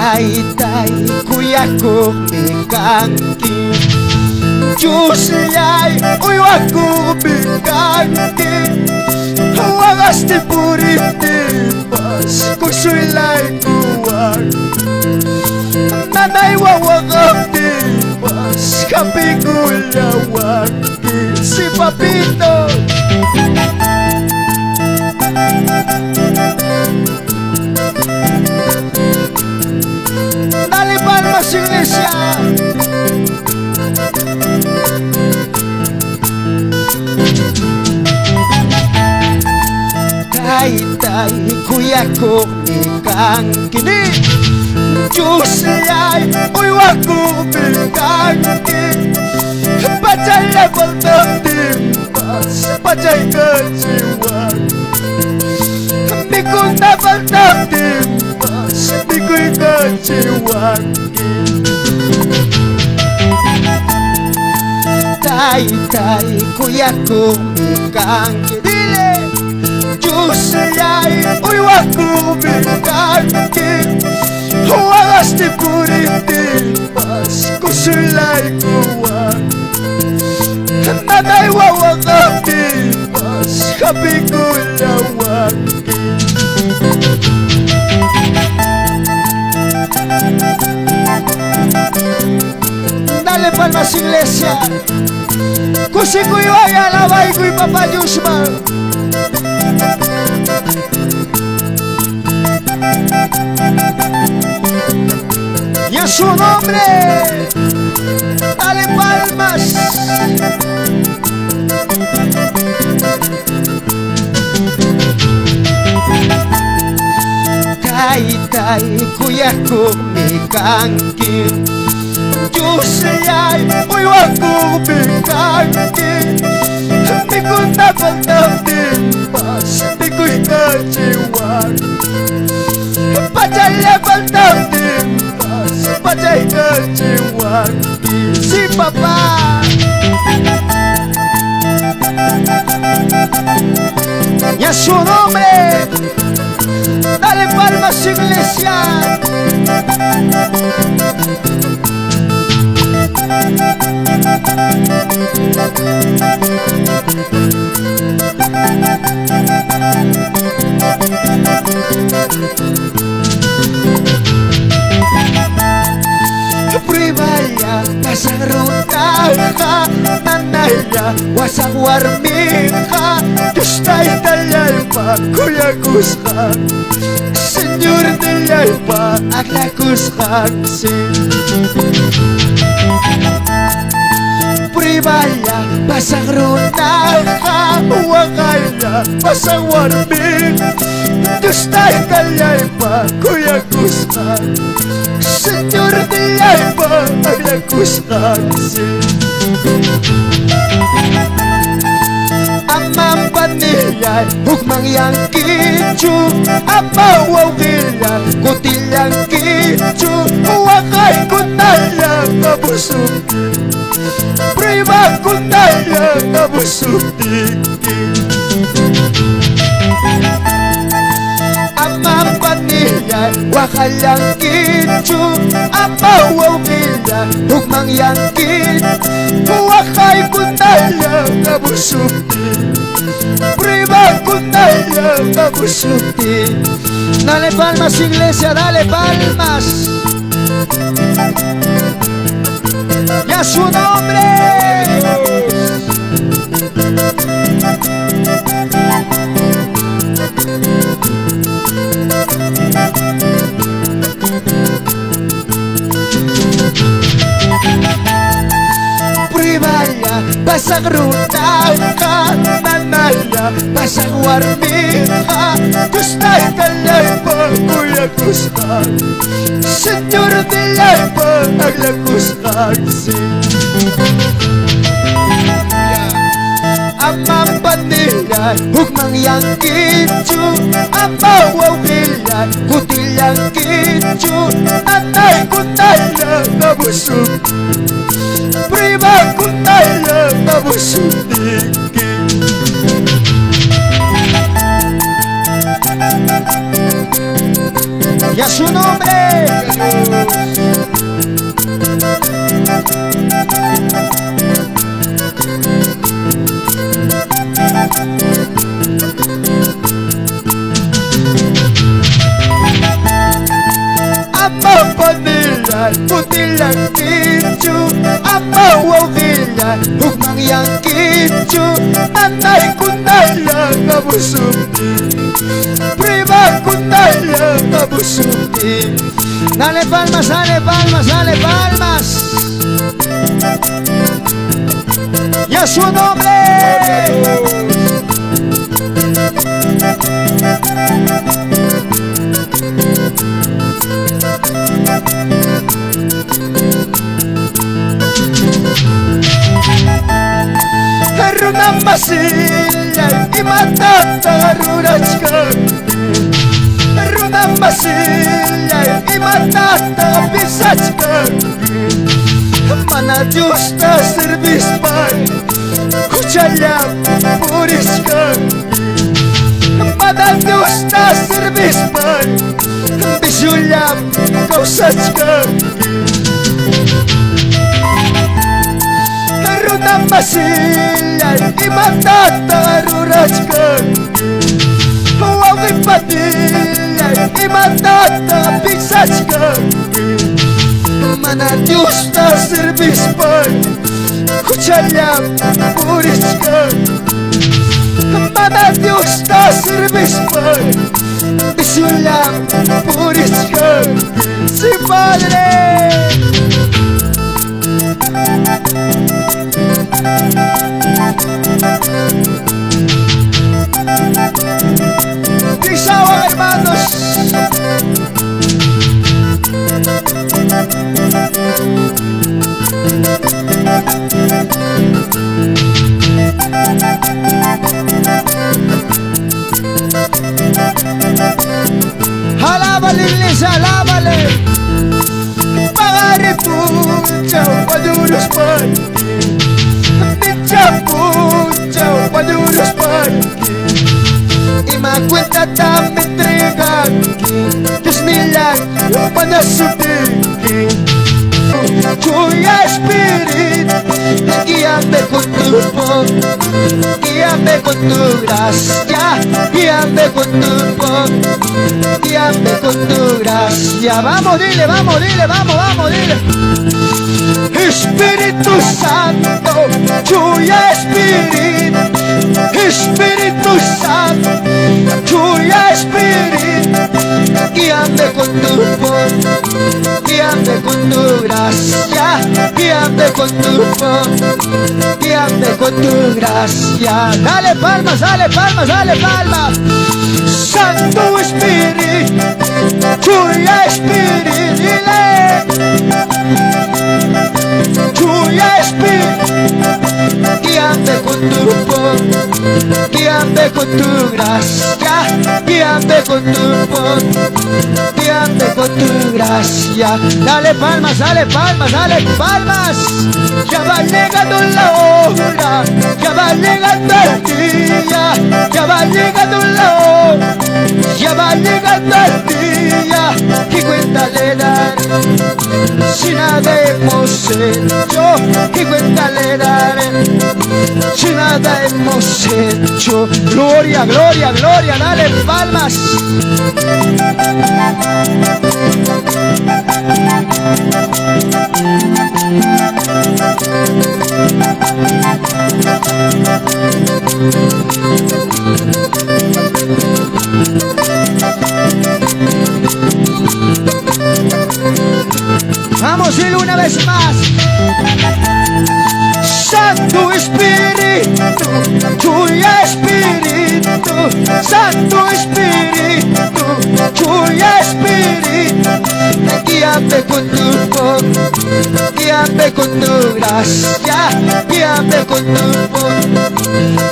Taytay kuyakuqmi kanki, Diosllay uywakuqmi kanki, waqasti puriptinpas kusuylaykuwan, nanaywan waqaptinpas hapikullawanki. Sí, papito. Dale palmas, iglesia. Taytay kuyakuqmi kanki, Diosllay uywakuqmi kanki, pachalla faltaptinpas pachaykachiwan, mikuna faltaptinpas mikuykachiwanki. Taytay kuyakuqmi kanki, dile, Diosllay uywakuqmi kanki, waqasti puriptinpas kusuylaykuwan, nanaywan waqaptinpas hapikullawanki. Dale palmas, iglesia. Kusikuywan alabaykuy papá Diosman. Y a su nombre, dale palmas. Taytay kuyakuqmi kanki, Diosllay uywakuqmi kanki, mikuna faltaptinpas mikuykachiwan, pachalla faltaptinpas pachaykachiwanki. Sí, papá. Y a su nombre, dale palmas, iglesia. Pruébala, pasarutaja, nanaya, wasaq warmiqa, Dios taytallaypa kuyakusqan, Señor nillaypa aklakusqan, sí. Pruébala, pasarutaja, waqaylla, pasaq warmiqa, Dios taytallaypa kuyakusqan, Señor nillaypa aklakusqan, sí. Amam panillay, hukman yankichu, ama wawqillay, kutillankichu, waqaykunalla kabusupti, pruebakunalla kabusuptiki. Amam panillay, waqallankichu, ama wawqillay, hukman yankichu, waqaykunalla kabusupti, pruebakunalla kabusupti. Dale palmas, iglesia, dale palmas. Y a su nombre. Pruébala, pasaq runaka, nanaya, pasaq warmiqa, Dios taytallaypa kuyakusqan, Señor nillaypa aklakusqan, sí. Amam panillay, hukman yankichu, ama wawqillay, kutillankichu, nanaykunalla kabusupti, pruebakunalla kabusuptiki. Y a su nombre. Apa panilay, putilang kichu, apa wawilay, hukmang yang kichu, nanay kunala kabusupi, prima kunala kabusupi. Dale palmas, dale palmas, dale palmas. Y a su nombre. Runa masillay imatata rurachkanki, runa masillay imatata pisachkanki, mana Diosta servispay huchalla purichkanki, mana Diosta servispay bisulla kawsachkanki. Runa masillay imatata rurachkanki, wawqipatillay imatata pisachkanki, mana Diosta servispay huchalla purichkanki, mana Diosta servispay bisulla purichkanki. Sí, Padre. Pisawa, hermanos. Alábale, iglesia, alábale. Pagare pucha, waduros panki. Micha pucha, waduros panki. Ima cuenta ta me entreganki. Dios nila, panasutiki. Chuya Espíritu, guíame con tu poder, guíame con tu gracia, guíame con tu poder, guíame con tu gracia. Vamos, dile, vamos, dile, vamos, vamos, dile. Espíritu Santo, Chuya Espíritu, Espíritu Santo, Chuya Espíritu, guíame con tu poder, guíame con tu gracia, guíame con tu poder, guíame con tu gracia. Dale palmas, dale palmas, dale palmas. Santo Espíritu, Chuya Espíritu, dile. Chuya Espíritu, guíame con tu poder, guíame con tu gracia, guíame con tu poder, guíame con tu gracia. Dale palmas, dale palmas, dale palmas. Ya va llegando la hora, ya va llegando el día, ya va llegando la hora, ya va llegando el día. Y cuenta le daré, si nada hemos hecho, y cuenta le daré, si nada hemos hecho. Gloria, gloria, gloria, dale palmas. Vamos, dile una vez más. Santo Espíritu, Chuya Espíritu, Santo Espíritu, Chuya Espíritu, guíame con tu poder, guíame con tu gracia, guíame con tu poder,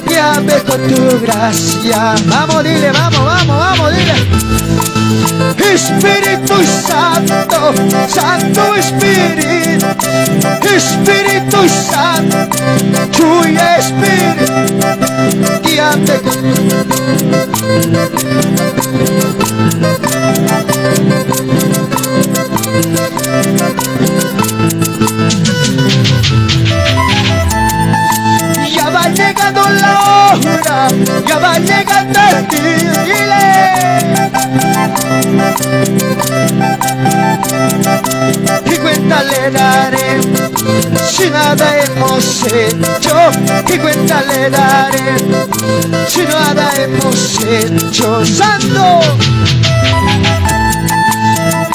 guíame con tu gracia. Vamos, dile, vamos, vamos, vamos, dile. Espíritu Santo, Santo Espíritu, Espíritu Santo, Chuya Espíritu, guíame con tu. Y cuenta le daré si nada hemos hecho. Y cuenta le daré si nada hemos hecho. Santo.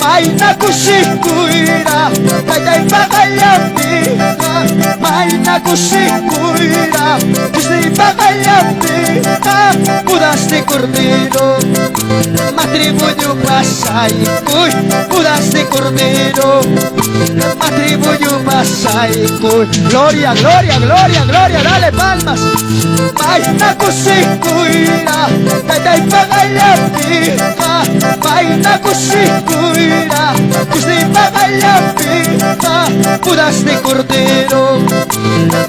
Mayna kusikuyra, taytaypa qayllanpiqa. Mayna kusikuyra, Diosniypa qayllanpiqa. Bodas de cordero, matrimonio pasaykuy. Bodas de cordero, matrimonio pasaykuy. Gloria, gloria, gloria, gloria, dale palmas. Mayna kusikuyra, taytaypa qayllanpiqa. Mayna kusikuyra, Diosniypa qayllanpiqa. Bodas de cordero,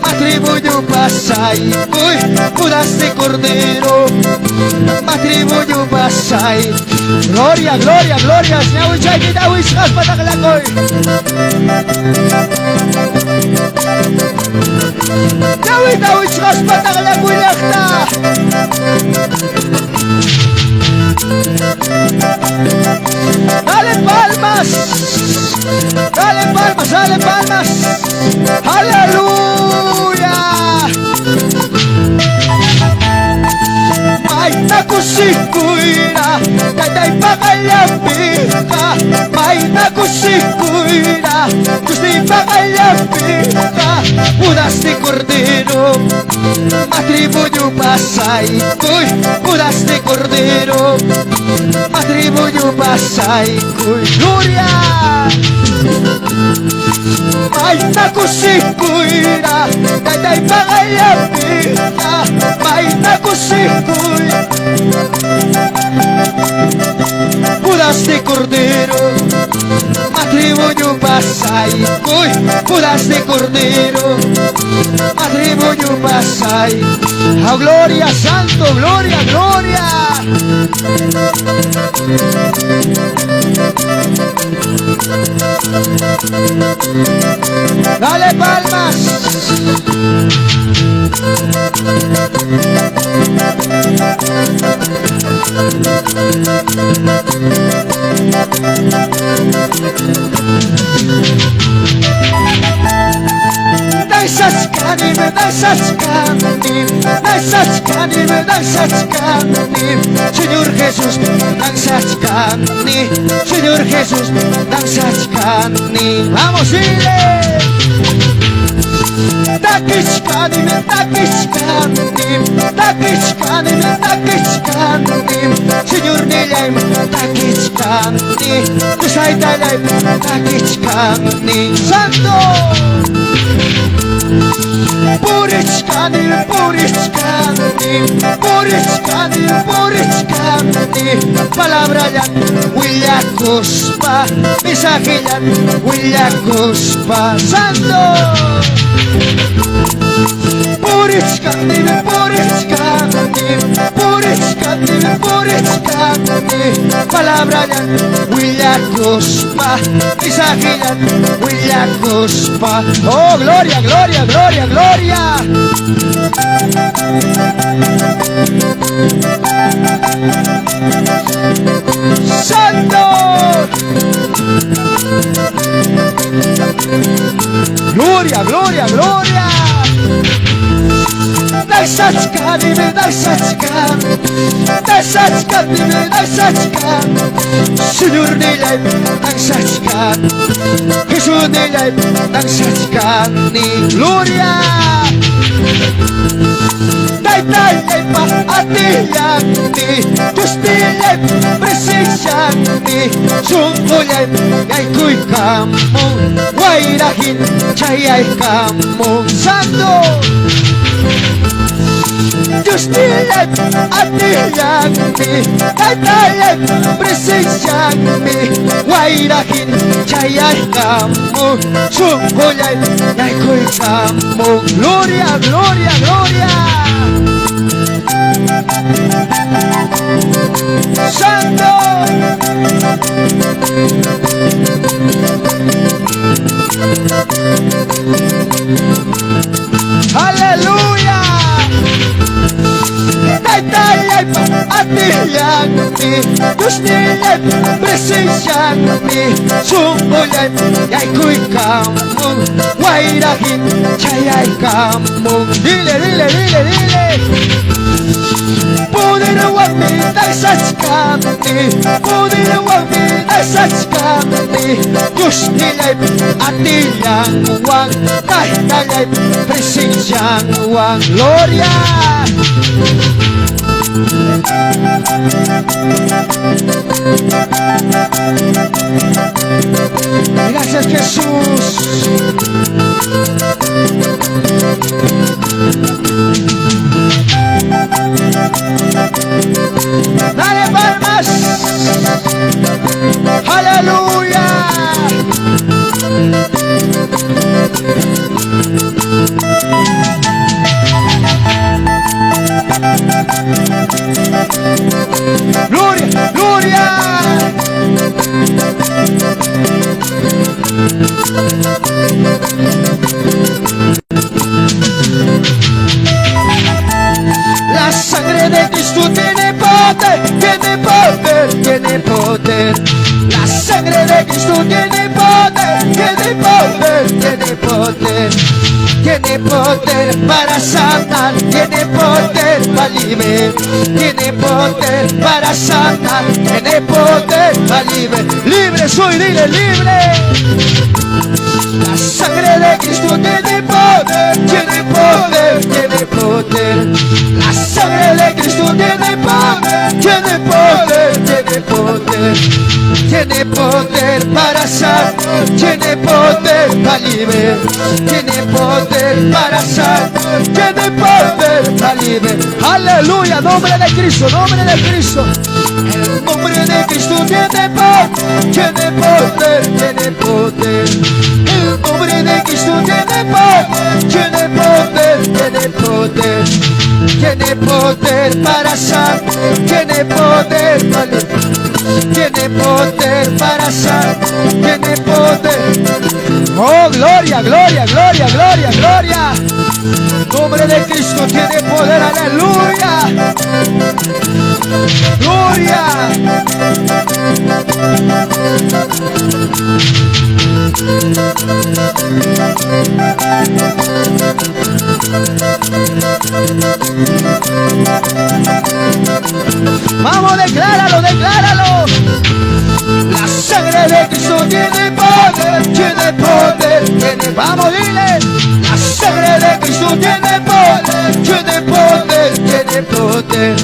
matrimonio pasaykuy. Bodas de cordero, matrimonio pasay. Gloria, gloria, gloria. Ñawichaykita wichqaspa taqlakuy. Ñawita wichqaspa taqlakuy llaqta. Dale palmas. Dale palmas, dale palmas. Aleluya. Mayna kusikuyra, taytaypa qayllanpiqa. Mayna kusikuyra, Diosniypa qayllanpiqa. Bodas de cordero, matrimonio pasaykuy. Bodas de cordero, matrimonio pasaykuy. Gloria. Mayna kusikuyra, taytaypa qayllanpiqa. Mayna kusikuy. Bodas de cordero, matrimonio pasaykuy. Bodas de cordero, matrimonio pasay. ¡A gloria, santo, gloria, gloria! Dale palmas. Dansachkani, dansachkani, dansachkani, dansachkani, Señor Jesús, dansachkani, Señor Jesús, dansachkani. Vamos, dile. Takichkani, takichkani, takichkani, takichkani, Señornillaymi, takichkani, Dios taytallaymi, takichkani. Santo. Purichkani, purichkani, purichkani, purichkani, palabrallan willakuspa, mensajellan willakuspa. Santo. Purichkani, purichkani, purichkani, purichkani, palabrallan willakuspa, mensajellan willakuspa. Oh, gloria, gloria, gloria, gloria. Santo. Gloria, gloria, gloria. Dansachkani, dansachkani, dansachkani, dansachkani, Señornillaymi, dansachkani, Jesusnillaymi, dansachkani. Gloria. Taytallaypa atillanmi, Diosnillaypa presencianmi, sunqullaymi yaykuykamun, wayra hina chayaykamun. Santo. Diosnillaypa atillanmi, Taytallaypa presencianmi, wayra hina chayaykamun, sunqullaymi yaykuykamun. Gloria, gloria, gloria. Santo. Aleluya. Taytallaypa Atillanmi, Diosnillaypa presencianmi, sunqullaypi yaykuykamun, wayra hina chayaykamun. Dile, dile, dile, dile. Poderwanmi taysachkani, poderwanmi taysachkani, Diosnillaypa atillanwan, Taytallaypa presencianwan. Gloria. Gracias, Jesús. Dale palmas. Aleluya. Gloria, gloria. La sangre de Cristo tiene poder, tiene poder, tiene poder. La sangre de Cristo tiene poder, tiene poder, tiene poder. Tiene poder para sanar, tiene poder para liberar, tiene poder para sanar, tiene poder para liberar. Libre soy, dile libre. La sangre de Cristo tiene poder, tiene poder, tiene poder. La sangre de Cristo tiene poder, tiene poder, tiene poder. Tiene poder para sanar, tiene poder para liberar, tiene poder para sanar, tiene poder para liberar. Aleluya, nombre de Cristo, nombre de Cristo. El nombre de Cristo tiene poder, tiene poder, tiene poder. El nombre de Cristo tiene poder, tiene poder, tiene poder. Tiene poder para sanar, tiene poder para liberar, tiene poder para sanar, tiene poder. Oh, gloria, gloria, gloria, gloria, gloria. Nombre de Cristo tiene poder, aleluya. Gloria. Vamos, decláralo, decláralo. La sangre de Cristo tiene poder, tiene poder, tiene. Vamos, dile. La sangre de Cristo tiene poder, tiene poder, tiene poder.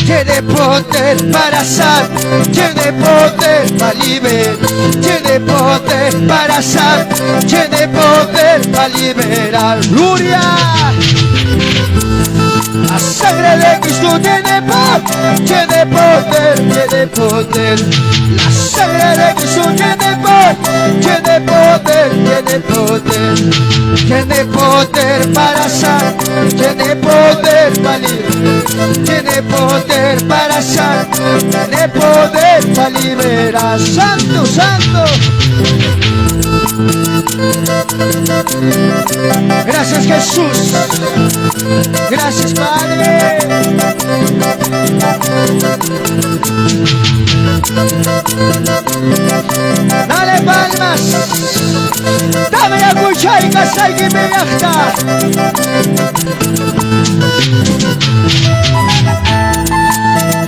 Tiene poder para sanar, tiene poder para liberar, tiene poder para sanar, tiene poder para liberar. Gloria. La sangre de Cristo tiene poder, tiene poder, tiene poder. La sangre de Cristo tiene poder, tiene poder, tiene poder. Tiene poder para sanar, tiene poder para liberar, tiene poder para sanar, tiene poder para liberar. Santo, santo. Gracias, Jesús. Gracias, Padre. Dale palmas. Dame la cuchara y que me gasta.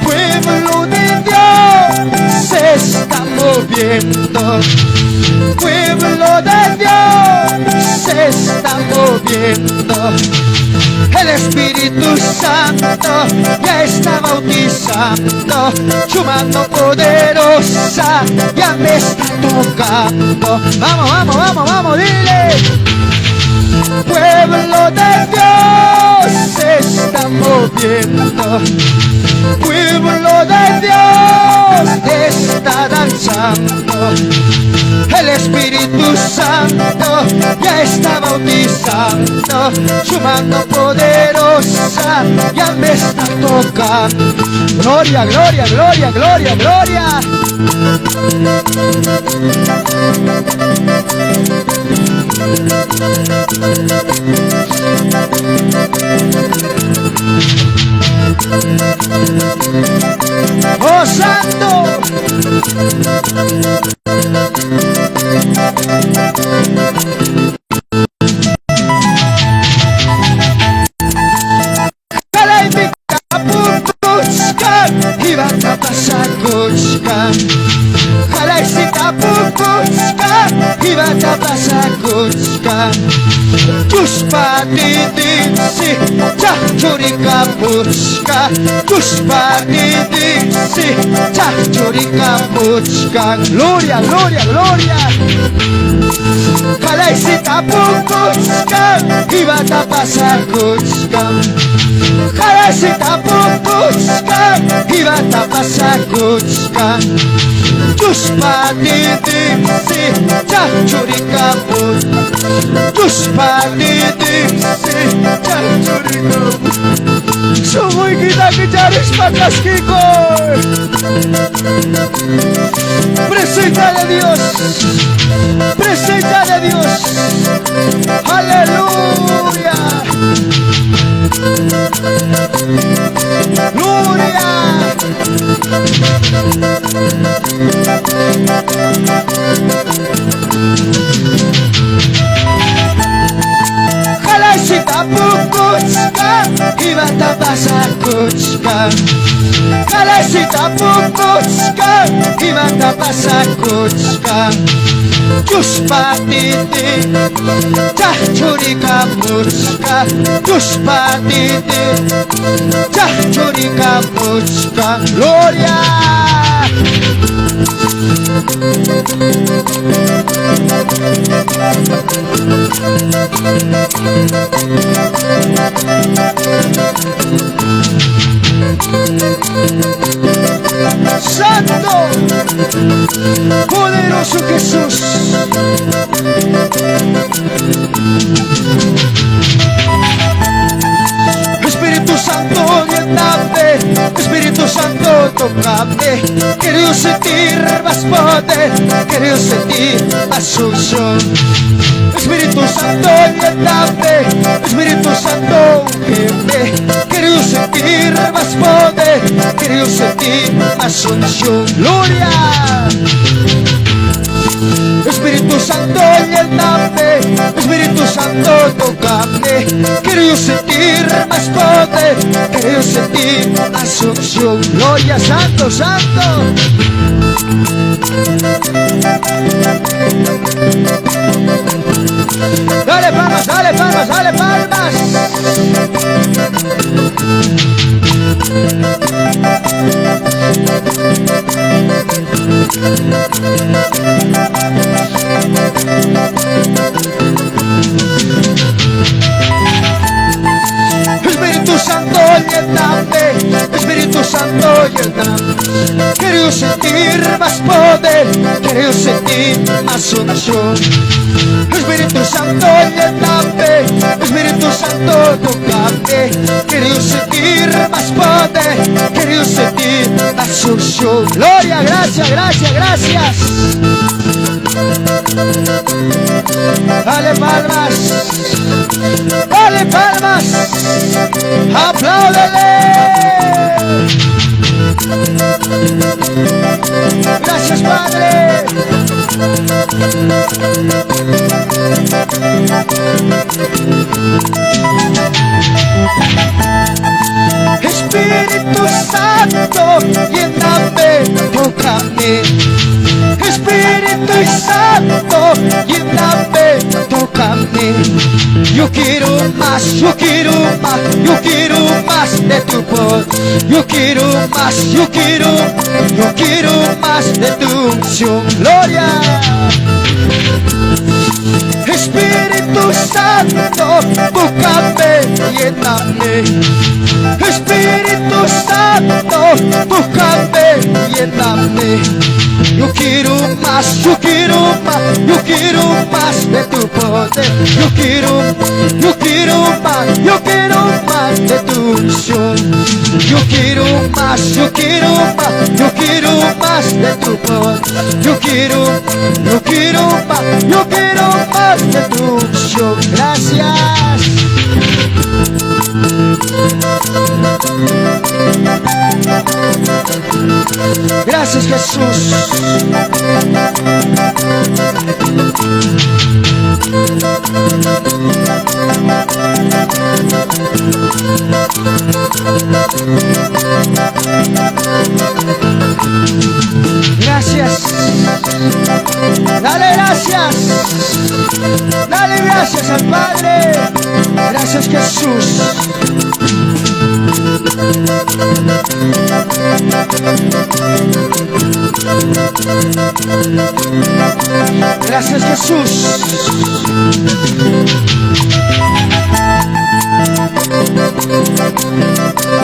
Pueblo de Dios se está moviendo. Pueblo de Dios se está moviendo. El Espíritu Santo ya está bautizando. Su mano poderosa ya me está tocando. Vamos, vamos, vamos, vamos, dile. Pueblo de Dios se está moviendo. Pueblo de Dios está danzando. El Espíritu Santo ya está bautizando. Su mano poderosa ya me está tocando. Gloria, gloria, gloria, gloria, gloria. Oh Santo. Jalaypita ibata pasakuchkan. Jalaysita pukuchkan, ibata pasakuchkan. Chuspa titisi, chachurikapuchka. Chuspa titisi, chachurikapuchka. Gloria, gloria, gloria. Jalaysita pukuchkan, ibata pasakuchkan. Jalaysita pukuchkan, ibata pasakuchkan. Chuspa titisi, chachurikapuchka. Chuspa titisi, chachurikapuchka. Sunquykita kicharispa chaskikuy. Presencia de Dios. Presencia de Dios. Aleluya. Gloria. Jalaysita pukuchkan, ibata pasakuchkan. Jalaysita pukuchkan, ibata pasakuchkan. Chuspa titi, chachurikapuchka. Chuspa titi, chachurikapuchka. Gloria. Santo, poderoso Jesús. Espíritu Santo, lléname. Espíritu Santo, tócame. Quiero sentir más poder, quiero sentir más unción. Espíritu Santo, lléname. Espíritu Santo, úngeme. Quiero sentir más poder, quiero sentir más unción. Gloria. Espíritu Santo, lléname. Espíritu Santo, tócame. Quiero sentir más poder, quiero sentir más unción. Gloria, Santo, Santo. Dale palmas, dale palmas, dale palmas. Espíritu Santo, lléname. Espíritu Santo, lléname. Quiero sentir más poder, quiero sentir más unción. Espíritu Santo, lléname. Espíritu Santo, tócame. Quiero sentir más poder, quiero sentir más unción. Gloria, gracias, gracias, gracias. Dale palmas, dale palmas, apláudele. Gracias, Padre. Espíritu Santo, lléname, tócame. Espíritu Santo, lléname, tócame. Yo quiero más, yo quiero más, yo quiero más de tu poder. Yo quiero más, yo quiero más de tu unción. Gloria. Espíritu Santo, tócame, lléname. Espíritu Santo, tócame, lléname. Yo quiero más, yo quiero más, yo quiero más de tu poder. Yo quiero más, yo quiero más de tu unción. Yo quiero más, yo quiero más, yo quiero más de tu poder. Yo quiero más, yo quiero más Dios de tu unción. Gracias. Gracias Jesús. Gracias. Dale gracias. Dale gracias al Padre. Gracias Jesús. Gracias Jesús.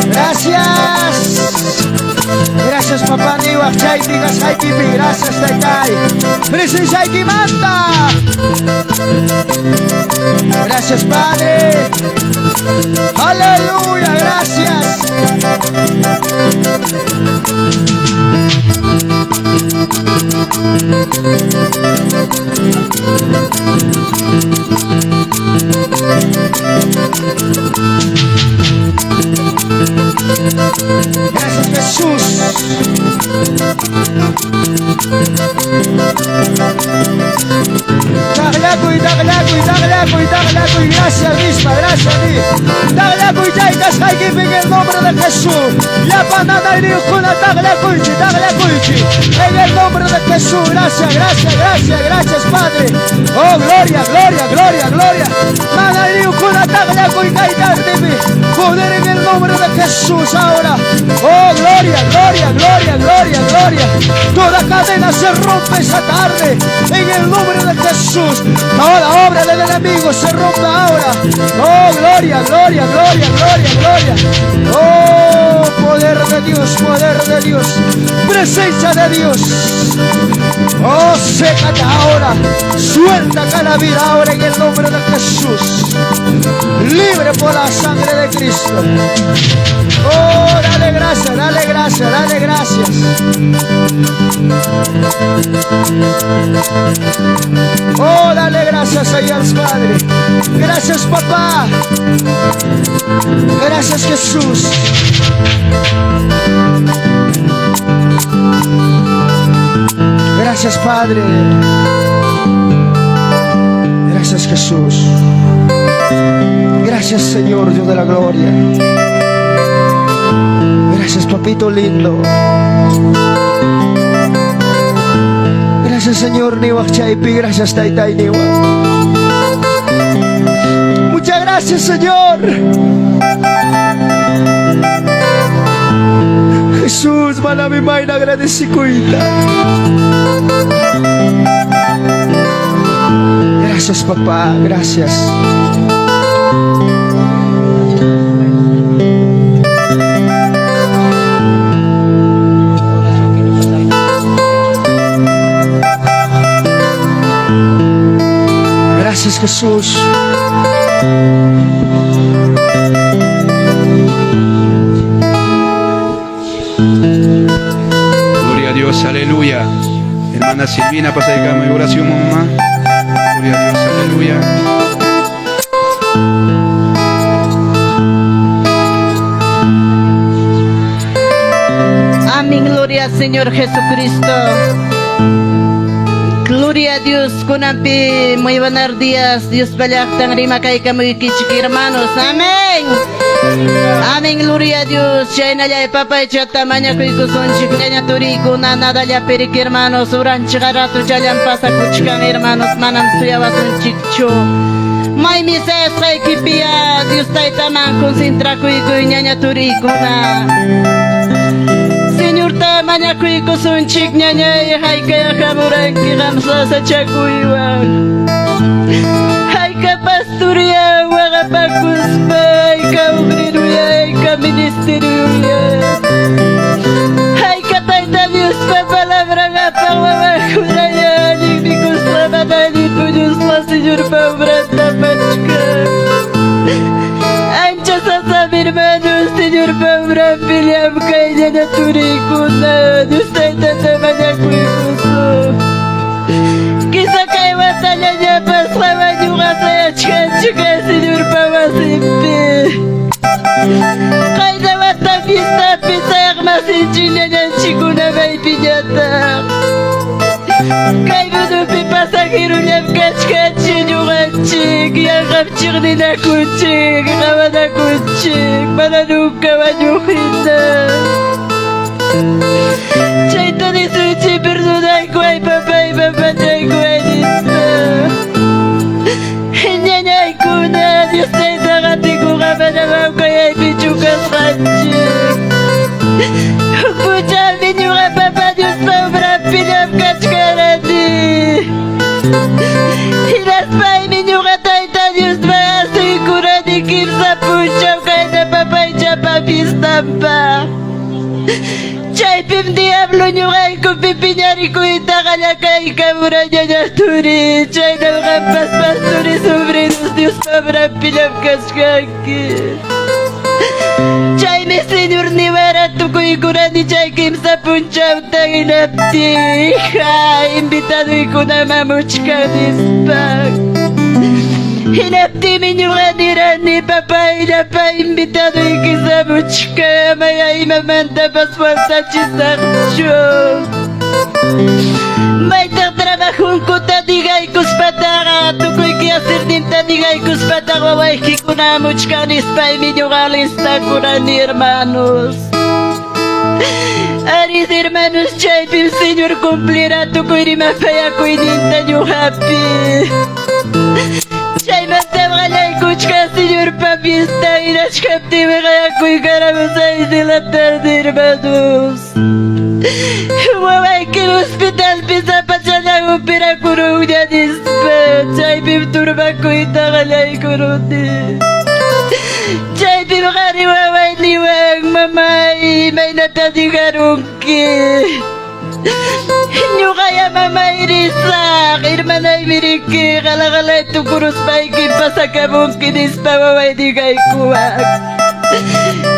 Gracias. Gracias papá Niwak chaypi kasqaykipi. Gracias taytay. Presenciaykimanta. Gracias Padre. Aleluya, gracias. Gracias Jesús. Taqllakuy, taqllakuy, taqllakuy, taqllakuy. Gracias, Misma, gracias a ti. Taqllakuy, chay kasqaykipi en el nombre de Jesús. Llapa nanayniyuqkuna taqllakuychi, taqllakuychi. En el nombre de Jesús. Gracias, gracias, gracias, gracias, Padre. Oh, gloria, gloria, gloria, gloria. Nanayniyuqkuna taqllakuy, kay tardepi. Poder en el nombre de Jesús ahora. Oh, gloria, gloria, gloria, gloria, gloria. Toda cadena se rompe esa tarde. En el nombre de Jesús. Toda obra del enemigo se rompe ahora. Oh, gloria, gloria, gloria, gloria, gloria. Oh, poder de Dios, poder de Dios. Presencia de Dios. Oh, sécate ahora. Suelta cada vida ahora en el nombre de Jesús. Libre por la sangre de Cristo. Oh, dale gracias, dale gracias, dale gracias. Oh, dale gracias ahí al Padre. Gracias, papá. Gracias, Jesús. Gracias, Padre. Gracias, Jesús. Gracias, Señor, Dios de la gloria. Gracias, papito lindo. Gracias, Señor, Niwak Chaypi. Gracias, Taytay Niwak. Muchas gracias, Señor. Jesús, manami mayna agradecikuyta. Gracias, papá. Gracias. Gracias, Jesús. Gloria a Dios, aleluya. Hermana Silvina, pasa de cama y oración, mamá. Gloria a Dios, aleluya. Amén, gloria al Señor Jesucristo. Gloria a Dios, kunanpi, muy buenos días. Dios pallaqtan rimakaykamuykichik hermanos. Amén. Amén, gloria a Dios. Chaynallay papaychata mañakuykusunchik ñaña turikuna nadallapirik hermanos. Uranchik ratuchallan pasakuchkan hermanos. Manam suyawasunchikchu. Maymi sayasqaykipiya Dios taytaman concentrakuykuy ñaña turikuna. Señorta mañakuykusunchik ñañay haykaya hamuranki qam sasachakuywan. Hayka pastoria waqapakuspa hayka obreruya hayka ministerioya. Hayka Tayta Diospa palabran apaq wawakunaya allin mikuspa mana allin puñuspa Señorpa obranta apachkan. Ancha sasam hermanos, Señorpa obranpi llamkay ñaña turiykuna, Dios Taytata mañakuykusun. Quizá kay watallañapas kachkan Señorpa wasinpi. Qayna wata fiestapi sayaqmasinchik ñañanchikkuna maypiñataq. Kay mundopi pasajerollam kachkanchik ñuqanchik, yanqam chiqninakunchik, qawanakunchik, mana nunca wañuq hina. Chayta nisunchik perdonaykuway papay, mamachaykuway nispa. Ñañaykuna, Dios tayta qatikuqa mana hawkayaypichu kasqanchik. Huk punchawmi ñuqa papa Diospa obranpi llamkachkarani. Hinaspaymi ñuqa tayta Diosman asuykurani kimsa punchaw kayna papaychapa fiestanpaq. Chaypim diablo ñuqaykupi piñarikuyta qallakaykamura ñaña turi. Chaynam qampas pastores obreros Diospa obranpi llamkachkanki. Chaymi Señor niwara tukuykurani chay kimsa punchawta hinaptin hija invitadoykuna hamuchkan nispa. Hinaptinmi ñuqa nirani papay llapa invitadoyki hamuchkan amaya imamantapas faltachisaqchu. Maytaq trabajonkuta digaykuspataqa tukuy quehacerninta digaykuspataq wawaykikuna hamuchkan nispaymi ñuqa listakurani hermanos. Arí hermanos, chaypim Señor cumplirá tukuy rimapayakuyninta ñuqapi. Chaymantam qallaykuchkan Señorpa fiesta hinachkaptinmi qayakuykaramu 6 de la tarde, hermanos. Wawayki hospitalpi sapachallan operakurunña nispa. Chaypim turbakuyta qallaykuruni. Chaypim qari waway niwan mamay imaynata digarunki. Ñuqaya mamay risaq, hermanaymi riki qalaqalay tukuruspayki pasakamunki nispa waway digaykuwan.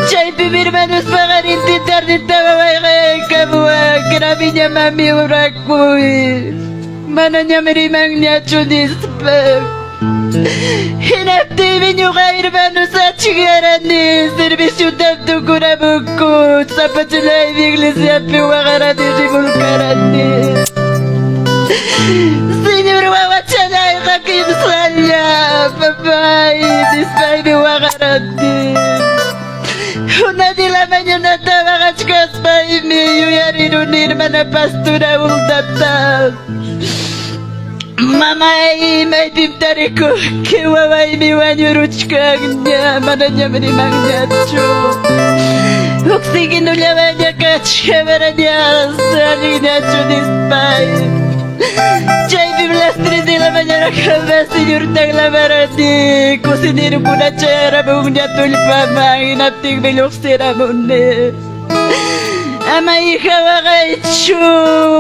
Chaypim hermanos paqarintin tardeta waway qayaykamuwan, graviña mami urakuy. Manañam rimanñachu nispa. Hinaptinmi ñuqa hermanos achikarani serviciotam tukuramunku sapachallaymi iglesiapi waqarani rimulkarani. Señor wawachallayqa kimsalla papay nispaymi waqarani. Una de la mañanata waqachkaspaymi yuyariruni hermana pastora Huldata. Mamay maypim tarikuqki wawaymi wañuruchkanña manañam rimanñachu. Oxigenollawanña kachkan manañas allinñachu nispay. Chaypim las 3 de la mañana jamás Señorta clamarani. Cocinero chayaramunña tullpaman hinaptinmi lluqsiramuni. Ama hija waqaychu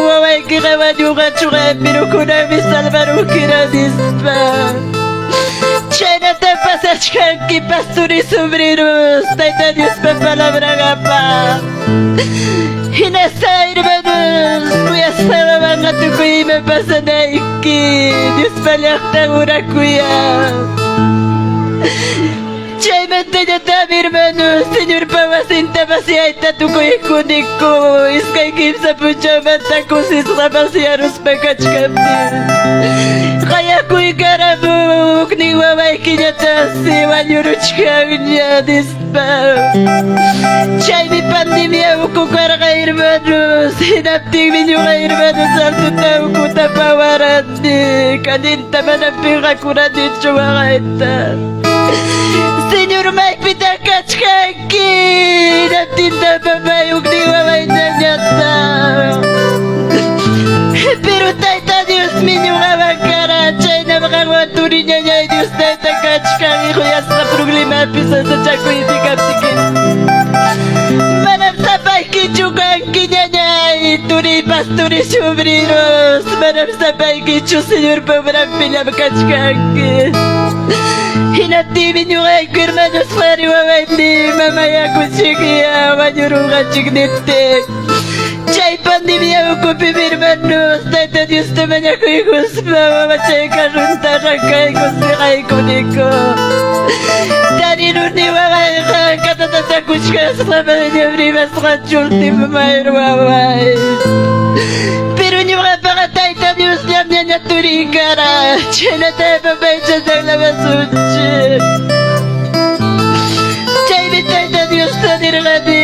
wawaykiqa wañunqachu pero kunanmi salvarukira nispa. Chaynata pasachkanki pastores obreros Tayta Diospa palabranqapaq. Hinaspa hermanos kuyasqawanqa tukuy ima pasanayki Diospa llaqtan urakuya. Chaymantañatami hermanos Señorpa wasinta vaciayta tukuykuniku iskay kimsa punchawmanta kusisqa vaciaruspa kachkaptin. Qayakuykaramu huknin wawaykiñataqsi wañuruchkanña nispa. Chaymi pandemia uku karqa hermanos hinaptinmi ñuqa hermanos altuta ukuta pawarani kaninta mana pinqakuranichu waqayta. Señor maypitaq kachkanki hinaptinta papay huknin wawayñañataq. Pero Tayta Diosmi ñuqawan kara chaynam qanwan turi ñañay Dios tayta kachkan hijoyasqa problemapi sasachakuypi kaptiki. Manam sapaykichu kanki ñañay turi pastores obreros manam sapaykichu Señorpa obranpi llamkachkanki. Hinaptinmi ñuqayku hermanos qari wawaymi mamayakuchikya wañurunqachik niptin. Chay pandemia Pandemia ukupi hermanos, Tayta Diosta mañakuykuspa mamachay carronta arrancaykusqaykuniku. Tariruni wawayqa katatatakuchkasqa manañam rimasqachu último mayur waway. Pero ñuqapaqa Tayta Diosllam ñaña turin kara, chhaynata papaycha saklamasunchik. Chaymi Tayta Diosta nirqani.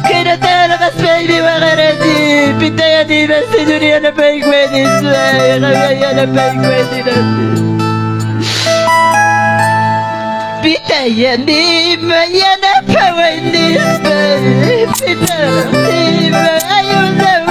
Khaynata alabaspaymi waqarani, pitaya niyman Señor yanapaykuway nispay, qamlla yanapaykuway nirani. Pitaya niyman yanapaway nispay, pitaya niyman ayudaway.